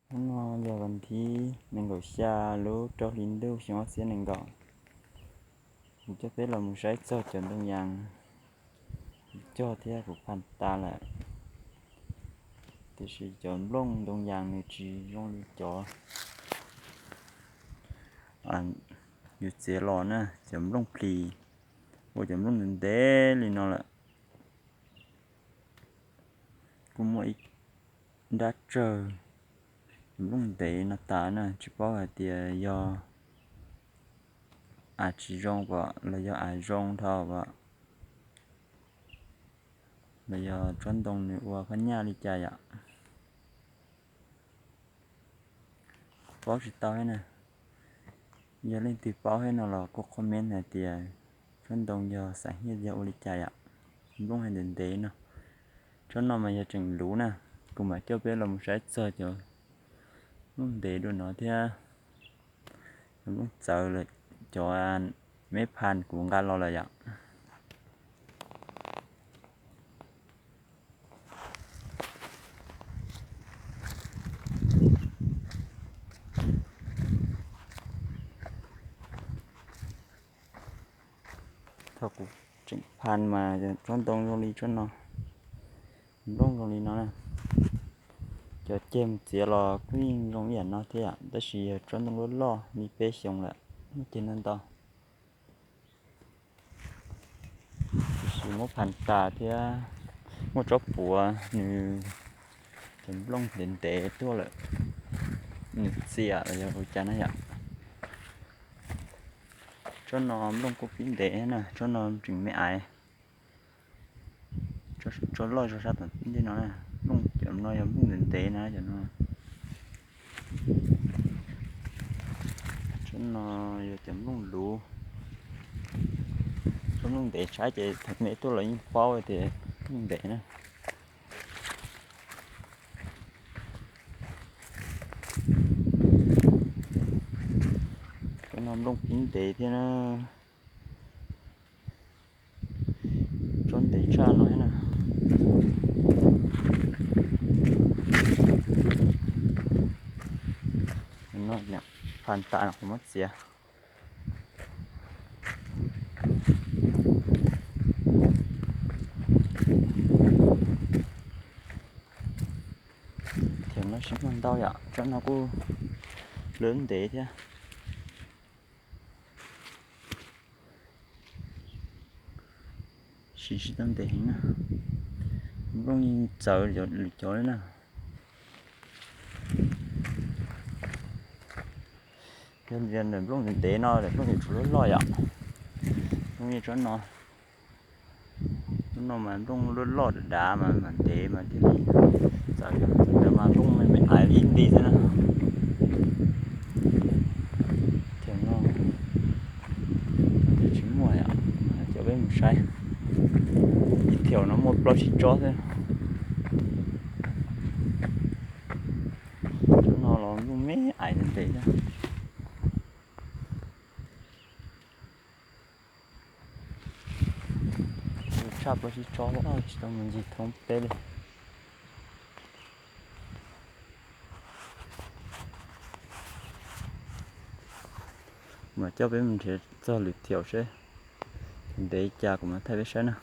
Hnub no yog vas thib nees nkaum xya lub rau hli ntuj xyoo ob txhiab nees nkaum. Kuv coj peb los mus saib txog cov ntoo yas cog thiab kuv phaj tas lawm. Tiam sis cov nplooj ntoo yas nws tsis zoo li cov yus txiav los na, cov nplooj plis, ua cov nplooj ntev ntev li no lawm. Kuj muaj ib nrab tsawg cov nplooj ntev no tas na, tsis paub hais tias yog av tsis zoo pom los yog av zoo dhau pom, los yog tsob ntoo nws ua phaj nyaj li cas yom. Paub tsis tau thiab na. Yog leej twg paub thiab no los kuj comment hais tias tsob ntoo yog xav hiaj yog ua li cas yom. Nplooj hais ntev ntev no. Tsob no mas yog tseem luv na. Kuv mam coj peb los mus saib txog cov nplooj ntev dua no thiab. Cov nplooj txawv lawm, cov me phaj kuv nqa los lawm yom. Thaum kuv tseem phaj mas tsob ntoo zoo li tsob no, nplooj zoo li no na. Cov ceg mus txiav los kuj yeej zoo ib yam no thiab, tab sis yog tsob ntoo loj loj li peb xyoos lawm, muaj ceg ntau ntau. Tiam sis muab phaj tas thiab muaj tsob puav nws cov nplooj ntev ntev tuaj lawm, nws txias los yog ua cas na yom. Tsob no nplooj kuj pib ntev na, tsob no tseem me aiv. Tsob loj tsob sab tom ntej no na, nplooj cov no yog nplooj ntev ntev na cov no. Tsob no yog cov nplooj luv, tsob nplooj ntev tshaib ces thaum me tuaj los yeej paub tias nplooj ntev na. Tsob no nplooj pib ntev thiab na. Tsob ntev tshaj no thiab na. No, phaj tas no kuv muab txiav. Thaum no siv muag ntau yom, tsob no kuj lawv ntev thiab. Siv tsis tau ntev heev na. Nplooj yeej txawv lwm cov li na. Yog li ntawm nplooj ntev ntev no, nplooj yuav tsum loj loj yom. Nplooj yeej tsob no, tsob no mas nplooj loj loj dav dav mas mam ntev mas thiaj li txawv. Ntawd mas nplooj me me aiv li ib nti xwb na. Thaum no tsis muaj, coj peb mus saib. Ib thaum no muaj plaub tsib tsob xwb. Tsob no los nplooj me aiv ntev thiab. Tshaj plaub tsib tsob, tsis tau mus ncig thoob peb li. Mas coj peb mus nrhiav txog lwm thaum seb ntev cas kuv mam thaij peb saib na.